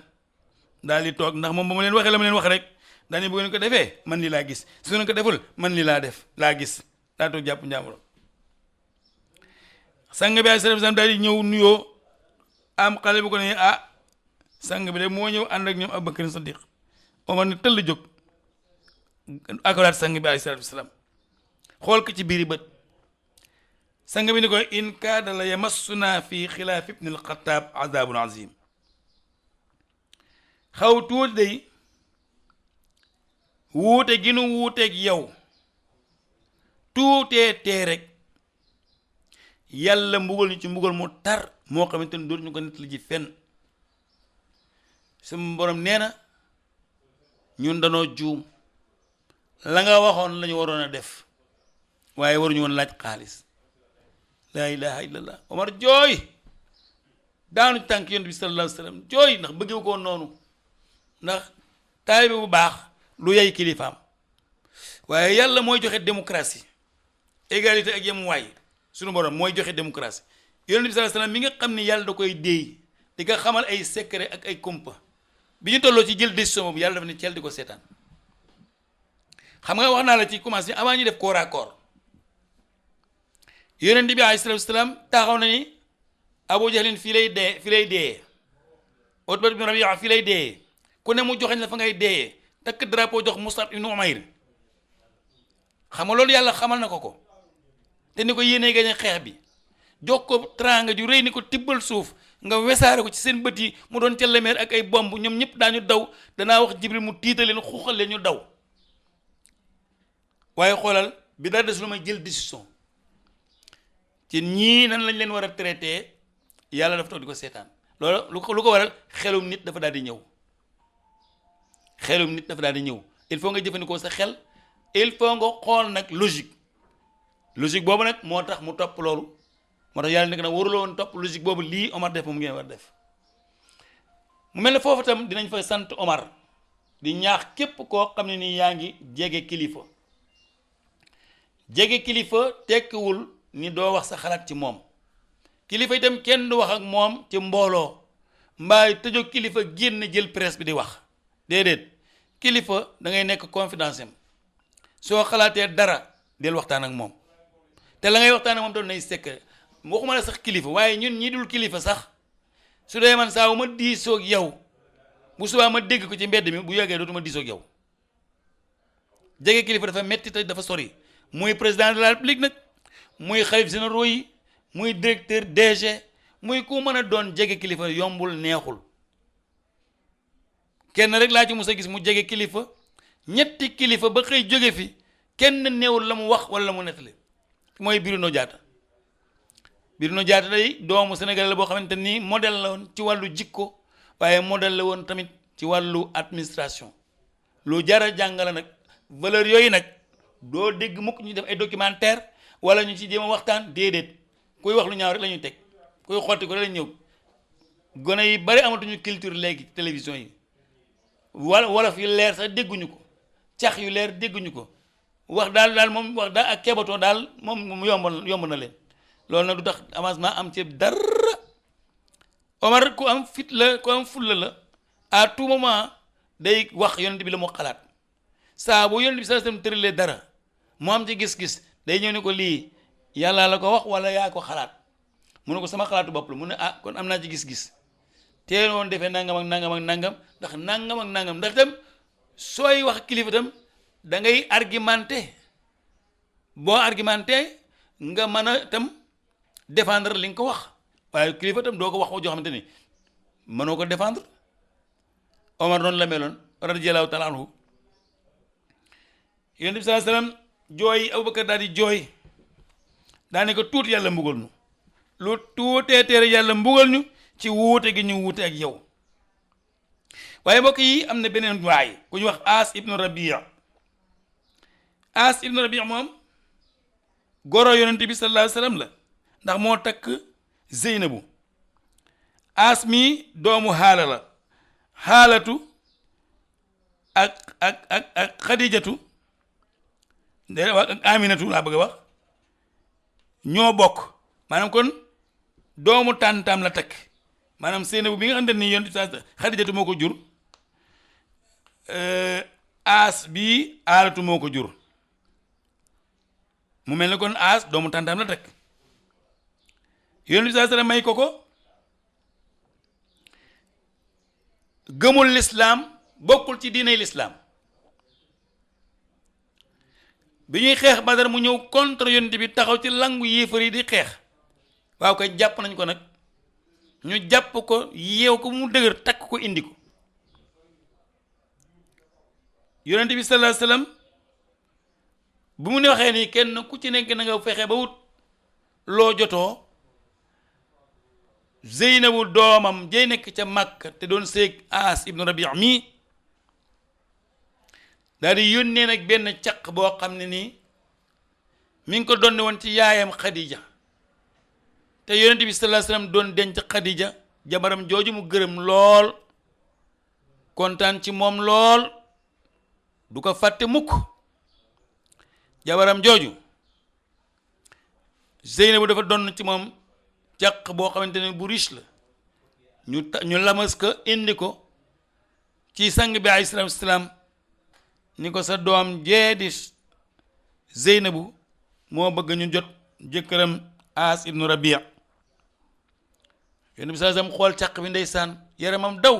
daal di toog ndax moom ba mu leen waxee la mu leen wax rek daal di bu ngeen ko defee man lii laa gis su ngeen ko deful man lii laa gis daa toog jàpp njàmburam. sang bi ay salaam daal di ñëw nuyoo am xale bu ko ne sang bi de moo ñëw ànd ak ñoom Abubakar Sadiq Omar ne tëll jóg akolaat sang bi ay salaam xool ko ci biiri bët sang bi ni ko in kaada la yamassuna fi xilaaf ibni alxataab azabun azim xaw tuuti day wuute gi nu wuuteeg yow tuutee tee rek yàlla mbugal ñu ci mbugal mu tar moo xamante ni dootuñu ko nit li ji fenn sama borom nee na ñun danoo juum la nga waxoon lañu waroon a def waaye waruñu woon laaj xaalis laa ilaha illallah Omar jooy daanu tànk yonent bi sallallahu alayhi wa sallam jooy ndax bëggewu ko noonu ndax taalibe bu baax lu yey kilifaam waaye yàlla mooy joxe démocratie égalité ak yemuwaay suñu borom mooy joxe démocratie yonent bi sallallahu alayhi wa sallam mi nga xam ne yàlla da koy déey di nga xamal ay secret ak ay kumpa bi ñu tolloo ci jël décision boobu yàlla dafa ne ceel di ko seetaan xam nga wax naa la ci commencé avant ñu def corps à corps yonent bi alayhi salaatu wasalaam taxaw na ni Abu Jahlin fii lay dee Utba ibn Rabi'a fii lay dee ku ne mu joxañ la fa ngay dee takk drapeau jox Mus'ab ibn Umayr xam nga loolu yàlla xamal na ko te ni ko yéenee gañe xeex bi jox ko teraanga ju rëy ni ko tibbal suuf nga wesaare ko ci seen bët yi mu doon celemeer ak ay bomb ñoom ñëpp daañu daw danaa wax Jibril mu tiital leen xuuxal leen ñu daw waaye xoolal bi dara des lu may jël décision ci ñii nan lañ leen war a traité yàlla dafa toog di ko seetaan loolu lu ko waral xelum nit dafa daal di ñëw il faut nga jëfandikoo sa xel il faut nga xool nag logique boobu nag moo tax mu topp loolu moo tax yàlla nekk nag waruloo woon topp logique boobu lii Omar def moom ngeen war def mu mel ne foofu tam dinañ fa sant Omar di ñaax képp koo xam ne nii yaa ngi jege kilifa tekkiwul ni doo wax sa xalaat ci moom kilifa itam kenn du wax ak moom ci mbooloo mbaa tëjoo kilifa génn jël presse bi di wax déedéet kilifa da ngay nekk confidence am soo xalaatee dara del waxtaan ak moom te la ngay waxtaan ak moom doon nay secret waxuma la sax kilifa waaye ñun ñi dul kilifa sax su dee man saa wu ma diisoog yow bu subaa ma dégg ko ci mbedd mi bu yàggee dootuma diisoog yow jege kilifa dafa metti te dafa sori muy président de la république nag muy xalif généraux yi muy directeur DG muy ku mën a doon jege kilifa yombul neexul kenn rek laa ci mos a gis mu jege kilifa ñetti kilifa ba xëy jóge fi kenn néewul la mu wax wala la mu nettali mooy Bruno Diatta day doomu Sénégal la boo xamante ni modèle la woon ci wàllu jikko waaye modèle la woon tamit ci wàllu administration lu jara jàngale nag valeur yooyu nag doo dégg mukk ñu def ay documentaire wala ñu ci jéem a waxtaan déedéet kuy wax lu ñaaw rek la ñuy teg kuy xotti ko rek la ñëw gone yi bari amatuñu culture léegi télévision yi wolof yu leer sax dégguñu ko cax yu leer dégguñu ko wax daal moom wax daal ak kebatoo daal moom yomb na leen loolu nag du tax avancement am ci dara Omar ku am fit la ku am fulla la à tout moment day wax yonent bi la mu xalaat saa bu yonent bi sa sam tëralee dara mu am ci gis-gis day ñëw ne ko lii yàlla la ko wax wala yaa ko xalaat mu ne ko sama xalaatu bopp la mu ne kon am naa ci gis-gis teel woon defee nangam ak nangam ak nangam ndax nangam ak nangam ndax itam sooy wax kilifa itam da ngay argumenté boo argumenté nga mën a itam défendre li nga ko wax waaye kilifa itam doo ko wax joo xamante ni mënoo ko défendre Omar noonu la meloon radiyallahu taala anhu yonent bi sallallahu alayhi wasallam jooy Abubakar daal di jooy daane ko tuuti yàlla mbugal ñu lu tuutee teere yàlla mbugal ñu ci wuute gi ñu wuute ak yow waaye mbokk yi am na beneen waay ku ñu wax As ibnu Rabia moom goro yonent bi sallallahu alayhi wasallam la ndax moo takk Zeynabu As mi doomu Haala la Haalatu ak Xadijatu de ak Aminatu laa bëgg a wax ñoo bokk maanaam kon doomu tàntam la takk maanaam Seynabu bi nga xam ne yonent sa Xadijatu moo ko jur aas bii aalatu moo ko jur mu mel ne kon aas doomu tàntam la takk yonent bi saa may ko gëmul lislaam bokkul ci diiney lislaam bi ñuy xeex Badar mu ñëw contre yonent bi taxaw ci langu yéefar yi di xeex waaw kay jàpp nañ ko nag ñu jàpp ko yeew ko mu dëgër takk ko indi ko yonent bi sallallahu alayhi wasallam bu mu ne waxee nii kenn ku ci nekk na nga fexe ba wut loo jotoo Zeynabu doomam jay nekk ca Makka te doon seeg Aas ibnu Rabi' mi daal di yónnee nag benn caq boo xam ne nii mi ngi ko donne woon ci yaayam Khadija te yonent bi sallallahu alayhi wasallam doon denc Khadija jabaram jooju mu gërëm lool kontaan ci moom lool du ko fàtte mukk jabaram jooju Zeynabu dafa doon ci moom caq boo xamante ne bu riche la ñu lamas ko indi ko ci sang bi alayhi salaatu wasalaam ni ko sa doom jee di Zeynabu moo bëgg ñu jot jëkkëram Aas ibnu Rabi' yonent bi saa sam xool caq bi ndeysaan yaramam daw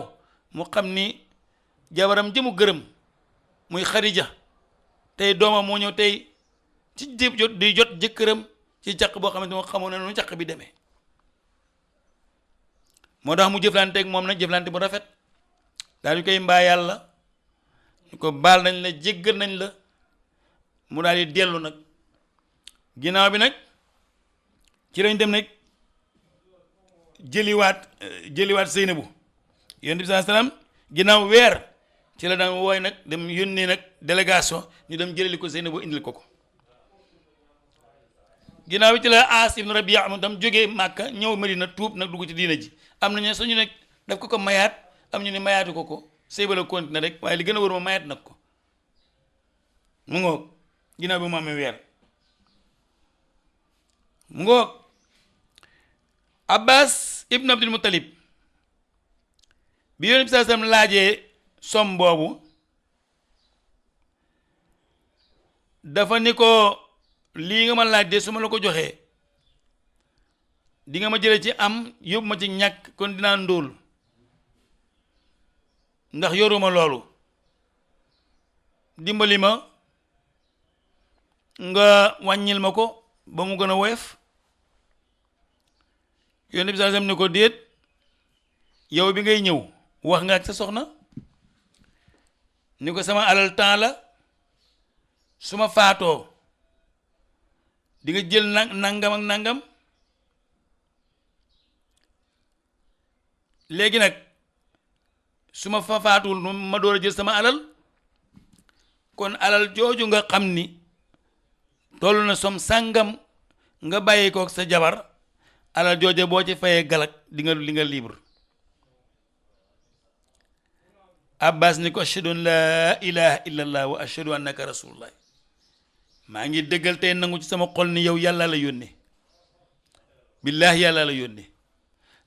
mu xam ni jabaram ji mu gërëm muy Xadija tey doomam moo ñëw tey ci di jot jëkkëram ci caq boo xamante moo xamoon na nu caq bi demee moo tax mu jëflanteeg moom nag jëflante bu rafet daal di koy mbaa yàlla ñu ko baal nañ la jéggal nañ la mu daal di dellu nag ginnaaw bi nag ci lañ dem nag jëliwaat Zeynabu yonent bi sallallahu alayhi wasallam ginnaaw weer ci la daan wooy nag dem yónnee nag délégation ñu dem jëlali ko Zeynabu indil ko ginnaaw bi ci la Aas ibnu Rabi' am tam jógee Màkka ñëw Madina tuub nag dugg ci diina ji am nañu suñu nekk daf ko mayaat am ñu ne mayaatu ko sëy ba la continué rek waaye li gën a wër ma mayaat nag ko mu ngoog ginnaaw bi mu amee weer mu ngoog Abbas ibnu Abdul Muttalib bi Yonent bi sallallahu alayhi wasallam laajee som boobu dafa ni ko lii nga ma laaj de su ma la ko joxee di nga ma jële ci am yóbbu ma ci ñàkk kon dinaa ndóol ndax yoruma loolu dimbali ma nga wàññil ma ko ba mu gën a woyof Yonent bi sallallahu alayhi wasallam ne ko déet yow bi ngay ñëw wax nga ak sa soxna ni ko sama alal temps la su ma faatoo di nga jël nangam ak nangam léegi nag su ma fa faatuwul ma door a jël sama alal kon alal jooju nga xam ni toll na som sàngam nga bàyyi kook sa jabar alal jooju boo ci fayee galak di nga libre Abbas ni ko ashhadu an laa ilaha illa allah wa ashhadu annaka rasulullah maa ngi dëggal tey nangu ci sama xol ni yow yàlla la yónnee billaahi yàlla la yónnee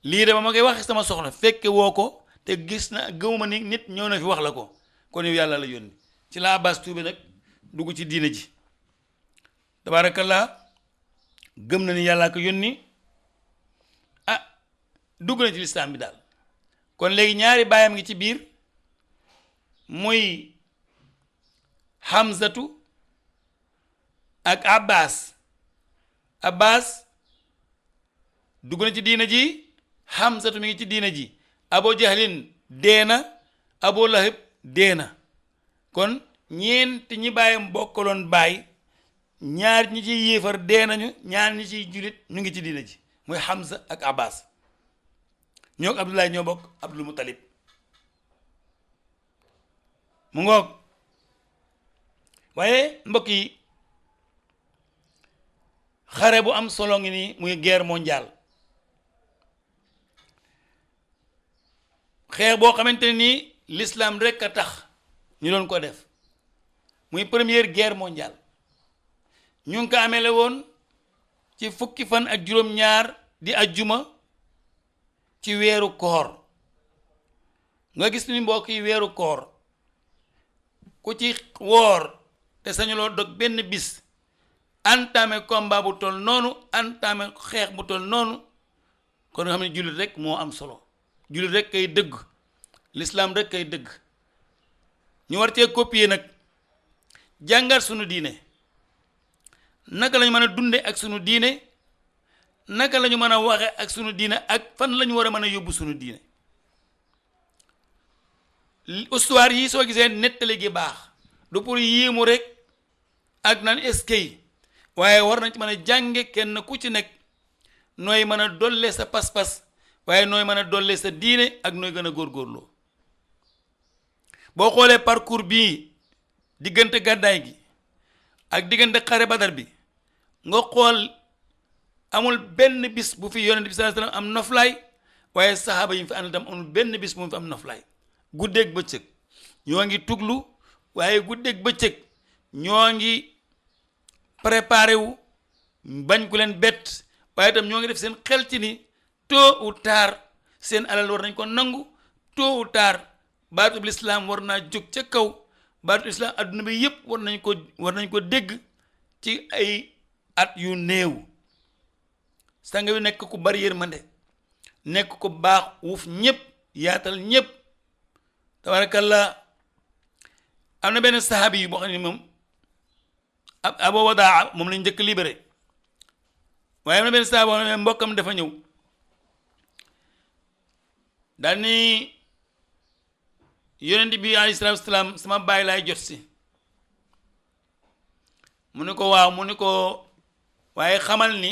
lii de ba ma koy wax sama soxna fekke woo ko te gis na gëmuma ni nit ñëw na fi wax la ko kon yow yàlla la yónnee ci la Abbas tuube nag dugg ci diina ji tabaarakallah gëm na ni yàllaa ko yónni dugg na ci lislaam bi daal kon léegi ñaari baayam ngi ci biir muy Hamzatu ak Abbas dugg na ci diina ji Hamzatu mi ngi ci diina ji Abu Jahlin deena Abu Lahab deena kon ñeenti ñi bàyyam bokkaloon baay ñaar ñi ciy yéefar dee nañu ñaar ñi ciy julit ñu ngi ci diina ji muy Hamza ak Abbas ñoo Abdoulaye ñoo bokk Abdul Muttalib mu ngoog waaye mbokk yi xare bu am solo ngi nii muy guerre mondiale xeex boo xamante ne nii l'islam rek a tax ñu doon ko def muy première guerre mondiale ñu ngi ko amele woon ci fukki fan ak juróom-ñaar di ajjuma ci weeru koor nga gis ni mbokk yi weeru koor ku ci woor te sañuloo dog benn bis entamé combat bu toll noonu entamé xeex bu toll noonu kon nga xam ne jullit rek moo am solo jullit rek kay dëgg l'islam rek kay dëgg ñu war cee copier nag jàngat sunu diine naka lañu mën a dunde ak sunu diine naka lañu mën a waxe ak sunu diine ak fan lañu war a mën a yóbbu sunu diine histoire yi soo gisee nettali gi baax du pour yéemu rek ak naan eskay waaye war nañ ci mën a jànge kenn ku ci nekk nooy mën a dolle sa pas-pas waaye nooy mën a dolle sa diine ak nooy gën a góorgóorloo boo xoolee parcours bii diggante gàddaay gi ak diggante xare badar bi nga xool amul benn bis bu fi yonent bi sallallahu alayhi wasallam am noflaay waaye saxaaba yi mu fi àndal tam amul benn bis bu mu fi am noflaay guddeeg bëccëg ñoo ngi tuglu waaye guddeeg bëccëg ñoo ngi préparé wu bañ ku leen bett waaye itam ñoo ngi def seen xel ci ni tôt ou tard seen alal war nañ ko nangu tôt ou tard baatub lislaam war naa jóg ca kaw baatub lislaam adduna bi yépp war nañ ko dégg ci ay at yu néew sang bi nekk ku bari yërmande nekk ku baax wuuf ñépp yaatal ñépp tabarakallah am na benn sahabi yi boo xam ne moom Abu Wadaa moom lañ njëkk libéré waaye am na benn sahabi boo xam ne mbokkam dafa ñëw daal ni yonent bi alayhi salaatu wasalaam sama baay laay jot si mu ni ko waaw mu ni ko waaye xamal ni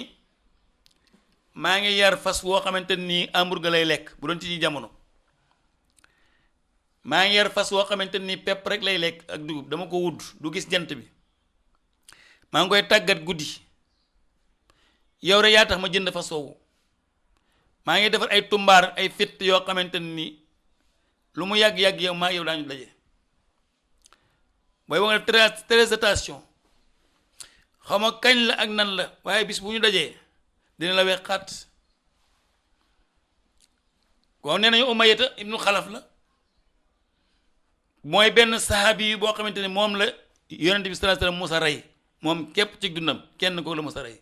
maa ngi yar fas woo xamante ni hamburger lay lekk bu doon ci jamono maa ngi yar fas woo xamante ni pepp rek lay lekk ak dugub dama ko wudd du gis jant bi maa ngi koy tàggat guddi yow rek yaa tax ma jënd fas woowu maa ngi defar ay tumbaar ay fitt yoo xamante ni lu mu yàgg-yàgg yow maa yow daañu daje booy wax ne très attention xaw ma kañ la ak nan la waaye bis bu ñu dajee dina la wex xaat waaw nee nañu Umayyata ibnu Xalaf la mooy benn sahabi yi boo xamante ne moom la yonent bi sallallahu alayhi wasallam musa rey moom képp ci dundam kenn ko la musa rey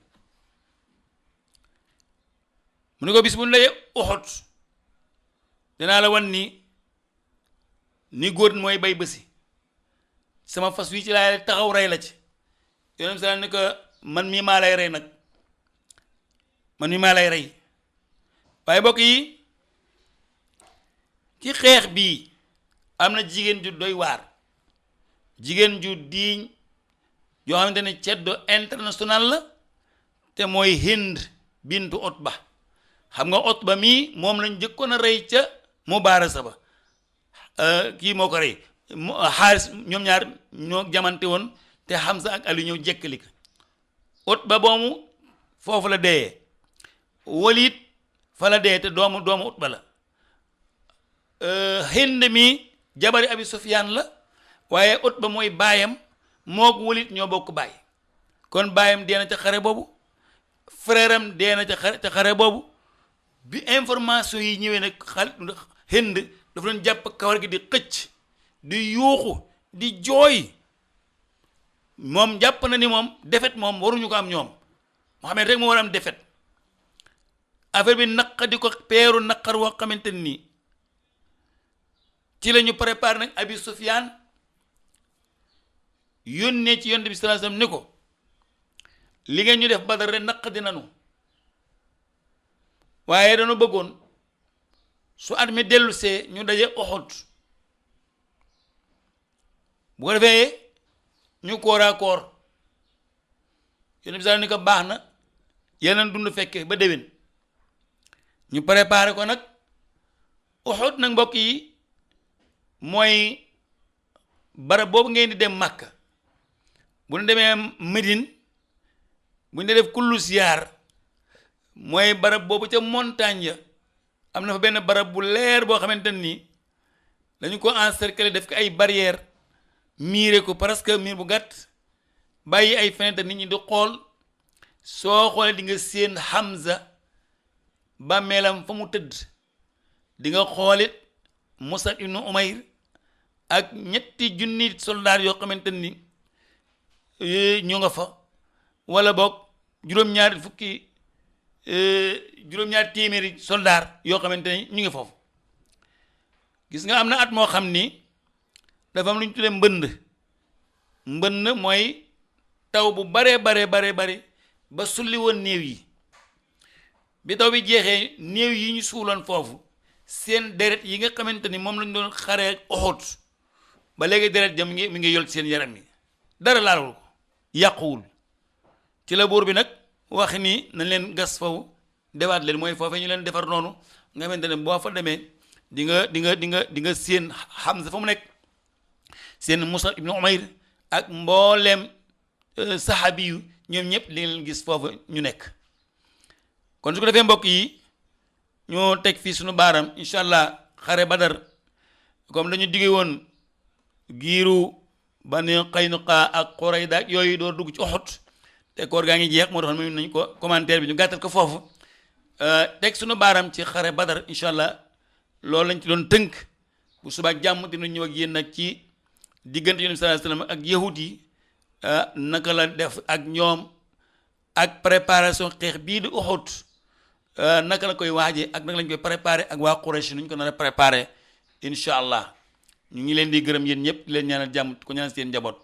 mu ne ko bis bu ñu dajee Uhud dinaa la wan ni góor mooy bay bësi sama fas wi ci laay taxaw rey la ci yonent bi sallallahu ni ko man mii maa lay rey nag man mii maa lay rey waaye mbokk yi ci xeex bii am na jigéen ju doy waar jigéen ju diiñ yoo xamante ne ceddo international la te mooy Hind bintu Utba xam nga Utba mii moom lañ jëkkoon a rey ca mubaarasa ba kii moo ko rey Xaaris ñoom ñaar ñoo jamante woon te Hamza ak Ali ñëw jekkali ko Utba boomu foofu la deeyee Walid fa la dee te doomu Utba la Hind mi jabari Abi Sufyaan la waaye Utba mooy baayam mook Walid ñoo bokk baay kon baayam dee na ca xare boobu frère am dee na ca xare boobu bi information yi ñëwee nag Hind dafa doon jàpp kawar gi di xëcc di yuuxu di jooy moom jàpp na ni moom defet moom waruñu ko am ñoom moo xam ne rek moo war am defet affaire bi naqa di ko peeru naqar woo xamante nii ci la ñu préparé nag Abi Sufyaan yónnee ci yonent bi sallallahu alayhi wasallam ni ko li ngeen ñu def Badar rek naq di nanu waaye dañu bëggoon su at mi dellu see ñu daje Uhud bu ko defee ñu kooraa koor yonent bi sallallahu ni ko baax na yeneen dund fekke ba déwén ñu préparé ko nag Uhud nag mbokk yi mooy barab boobu ngeen di dem Makka bu ñu demee Médine bu ñu def kullu ziyaar mooy barab boobu ca montagne ya am na fa benn barab bu leer boo xamante nii dañu ko encercler def ko ay barrière miire ko presque miir bu gàtt bàyyi ay fenêtre nit ñi di xool soo xoolee di nga séen Hamza bàmmeelam fa mu tëdd di nga xoolit Musab ibnu Umayr ak ñetti junni soldaar yoo xamante ni ñu nga fa wala boog juróom-ñaari téeméeri soldaar yoo xamante ni ñu ngi foofu. gis nga am na at moo xam ni dafa am lu ñu tuddee mbënd mooy taw bu bare ba sulli woon néew yi bi taw bi jeexee néew yi ñu suuloon foofu seen deret yi nga xamante ni moom lañ doon xaree Uhud ba léegi deret jam mi ngi yol ci seen yaram yi dara laalul ko yàquwul. ci la buur bi nag wax ni nañ leen gas foofu defaat leen mooy foofee ñu leen defar noonu nga xamante ne boo fa demee di nga seen Hamza fa mu nekk seen Musab ibnu Umayr ak mbooleem saxaabi yu ñoom ñëpp li leen gis foofu ñu nekk. kon su ko defee mbokk yi ñoo teg fii suñu baaram incha allah xare Badar comme dañu digge woon giiru Banu Qaynuqa ak Qurayda ak yooyu door dugg ci Uhud te koor gaa ngi jeex moo tax mu nañ ko commentaire bi ñu gàttal ko foofu teg suñu baaram ci xare Badar incha allah loolu lañ ci doon tënk bu subaak jàmm dina ñëw ak yéen nag ci diggante Yonent bi sallallahu alayhi wasallam ak yahud yi naka la def ak ñoom ak préparation xeex bii di Uhud naka la koy waajee ak naka lañ koy préparé ak waa Quraysh nu ñu ko nar a préparé incha allah ñu ngi leen di gërëm yéen ñëpp di leen ñaanal jàmm ko ñaanal seen njaboot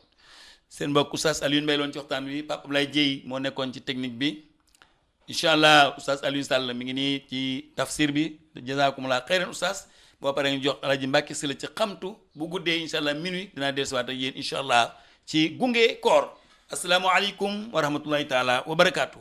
seen mbokk Oustaz Alioune Mbaye loon ci waxtaan wi Pape Ablaye Dieye moo nekkoon ci technique bi incha allah Oustaz Alioune Sall mi ngi nii ci tafsir bi jazakumullah xeyran Oustaz boo paree ñu jox Alaaji Mbàkke si la ci xamtu bu guddee incha allah minuit dinaa dellusiwaat ak yéen incha allah ci gunge koor asalaamualeykum wa rahmatullahi taala wa barakaatu.